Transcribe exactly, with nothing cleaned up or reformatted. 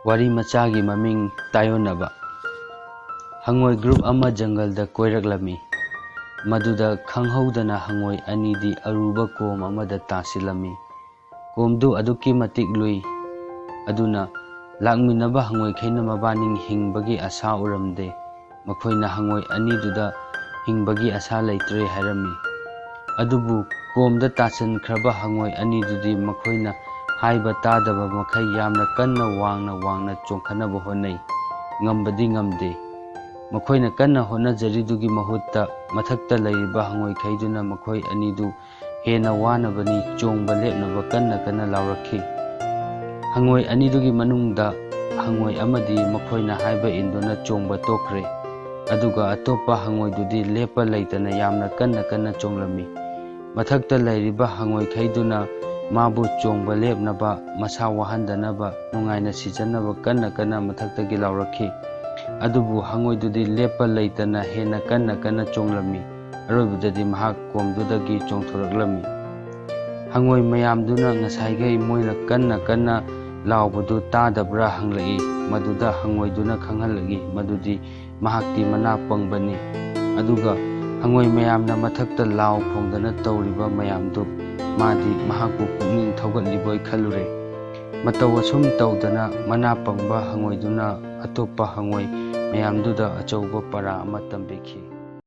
ꯋꯥꯔꯤ ꯃꯆꯥꯒꯤ ꯃꯃꯤꯡ ꯇꯥꯏꯑꯣꯟꯅꯕ꯫ ꯍꯉꯣꯏ group ꯑꯃ ꯖꯪꯒꯜꯗ ꯀꯣꯏꯔꯛꯂꯝꯃꯤ꯫ ꯃꯗꯨꯗ ꯈꯪꯍꯧꯗꯅ ꯍꯉꯣꯏ ꯑꯅꯤꯗꯤ ꯑꯔꯨꯕ ꯀꯣꯝ ꯑꯃꯗ ꯇꯥꯁꯤꯜꯂꯝꯃꯤ꯫ ꯀꯣꯝꯗꯨ ꯑꯗꯨꯛꯀꯤ ꯃꯇꯤꯛ ꯂꯨꯏ꯫ ꯑꯗꯨꯅ ꯂꯥꯛꯃꯤꯟꯅꯕ ꯍꯉꯣꯏꯈꯩꯅ ꯃꯕꯥꯅꯤ ꯍꯤꯡꯕꯒꯤ ꯑꯁꯥ ꯎꯔꯝꯗꯦ꯫ ꯃꯈꯣꯏꯅ ꯍꯉꯣꯏ ꯑꯅꯤꯗꯨꯗ ꯍꯤꯡꯕꯒꯤ ꯑꯁꯥ ꯂꯩꯇ꯭ꯔꯦ ꯍꯥꯏꯔꯝꯃꯤ꯫ ꯑꯗꯨꯕꯨ ꯀꯣꯝꯗ ꯇꯥꯁꯤꯟꯈ꯭ꯔꯕ ꯍꯉꯣꯏ ꯑꯅꯤꯗꯨꯗꯤ ꯃꯈꯣꯏꯅ ꯍꯥꯏꯕ ꯇꯥꯗꯕ ꯃꯈꯩ ꯌꯥꯝꯅ ꯀꯟꯅ ꯋꯥꯡꯅ ꯋꯥꯡꯅ ꯆꯣꯡꯈꯠꯅꯕ ꯍꯣꯠꯅꯩ꯫ ꯉꯝꯕꯗꯤ ꯉꯝꯗꯦ꯫ ꯃꯈꯣꯏꯅ ꯀꯟꯅ ꯍꯣꯠꯅꯖꯔꯤꯗꯨꯒꯤ ꯃꯍꯨꯠꯇ ꯃꯊꯛꯇ ꯂꯩꯔꯤꯕ ꯍꯉꯣꯏꯈꯩꯗꯨꯅ ꯃꯈꯣꯏ ꯑꯅꯤꯗꯨ ꯍꯦꯟꯅ ꯋꯥꯅꯕꯅꯤ ꯆꯣꯡꯕ ꯂꯦꯞꯅꯕ ꯀꯟꯅ ꯀꯟꯅ ꯂꯥꯎꯔꯛꯈꯤ꯫ ꯍꯉꯣꯏ ꯑꯅꯤꯗꯨꯒꯤ ꯃꯅꯨꯡꯗ ꯍꯉꯣꯏ ꯑꯃꯗꯤ ꯃꯈꯣꯏꯅ ꯍꯥꯏꯕ ꯏꯟꯗꯨꯅ ꯆꯣꯡꯕ ꯇꯣꯛꯈ꯭ꯔꯦ꯫ ꯑꯗꯨꯒ ꯑꯇꯣꯞꯄ ꯍꯉꯣꯏꯗꯨꯗꯤ ꯂꯦꯞꯄ ꯂꯩꯇꯅ ꯌꯥꯝꯅ ꯀꯟꯅ ꯀꯟꯅ ꯆꯣꯡꯂꯝꯃꯤ꯫ ꯃꯊꯛꯇ ꯂꯩꯔꯤꯕ ꯍꯉꯣꯏꯈꯩꯗꯨꯅ ꯃꯥꯕꯨ ꯆꯣꯡꯕ ꯂꯦꯞꯅꯕ, ꯃꯁꯥ ꯋꯥꯍꯟꯗꯅꯕ, ꯅꯨꯡꯉꯥꯏꯅ ꯁꯤꯖꯅꯕ ꯀꯟꯅ ꯀꯟꯅ ꯃꯊꯛꯇꯒꯤ ꯂꯥꯎꯔꯛꯈꯤ꯫ ꯑꯗꯨꯕꯨ ꯍꯉꯣꯏꯗꯨꯗꯤ ꯂꯦꯞꯄ ꯂꯩꯇꯅ ꯍꯦꯟꯅ ꯀꯟꯅ ꯀꯟꯅ ꯆꯣꯡꯂꯝꯃꯤ꯫ ꯑꯔꯣꯏꯕꯗꯗꯤ ꯃꯍꯥꯛ ꯀꯣꯝꯗꯨꯗꯒꯤ ꯆꯣꯡꯊꯣꯔꯛꯂꯝꯃꯤ꯫ ꯍꯉꯣꯏ ꯃꯌꯥꯝꯗꯨꯅ ꯉꯁꯥꯏꯈꯩ ꯃꯣꯏꯅ ꯀꯟꯅ ꯀꯟꯅ ꯂꯥꯎꯕꯗꯨ ꯇꯥꯗꯕ꯭ꯔꯥ ꯍꯪꯂꯛꯏ꯫ ꯃꯗꯨꯗ ꯍꯉꯣꯏꯗꯨꯅ ꯈꯪꯍꯜꯂꯛꯏ ꯃꯗꯨꯗꯤ ꯃꯍꯥꯛꯇꯤ ꯃꯅꯥ ꯄꯪꯕꯅꯤ꯫ ꯑꯗꯨꯒ ꯍꯉꯣꯏ ꯃꯌꯥꯝꯅ ꯃꯊꯛꯇ ꯂꯥꯎ ꯈꯣꯡꯗꯅ ꯇꯧꯔꯤꯕ ꯃꯌꯥꯝꯗꯨ ꯃꯥꯗꯤ ꯃꯍꯥꯛꯄꯨ ꯄꯨꯛꯅꯤꯡ ꯊꯧꯒꯠꯂꯤꯕꯣꯏ ꯈꯜꯂꯨꯔꯦ꯫ ꯃꯇꯧ ꯑꯁꯨꯝ ꯇꯧꯗꯅ ꯃꯅꯥ ꯄꯪꯕ ꯍꯉꯣꯏꯗꯨꯅ ꯑꯇꯣꯞꯄ ꯍꯉꯣꯏ ꯃꯌꯥꯝꯗꯨꯗ ꯑꯆꯧꯕ ꯄꯔꯥ ꯑꯃ ꯇꯝꯕꯤꯈꯤ꯫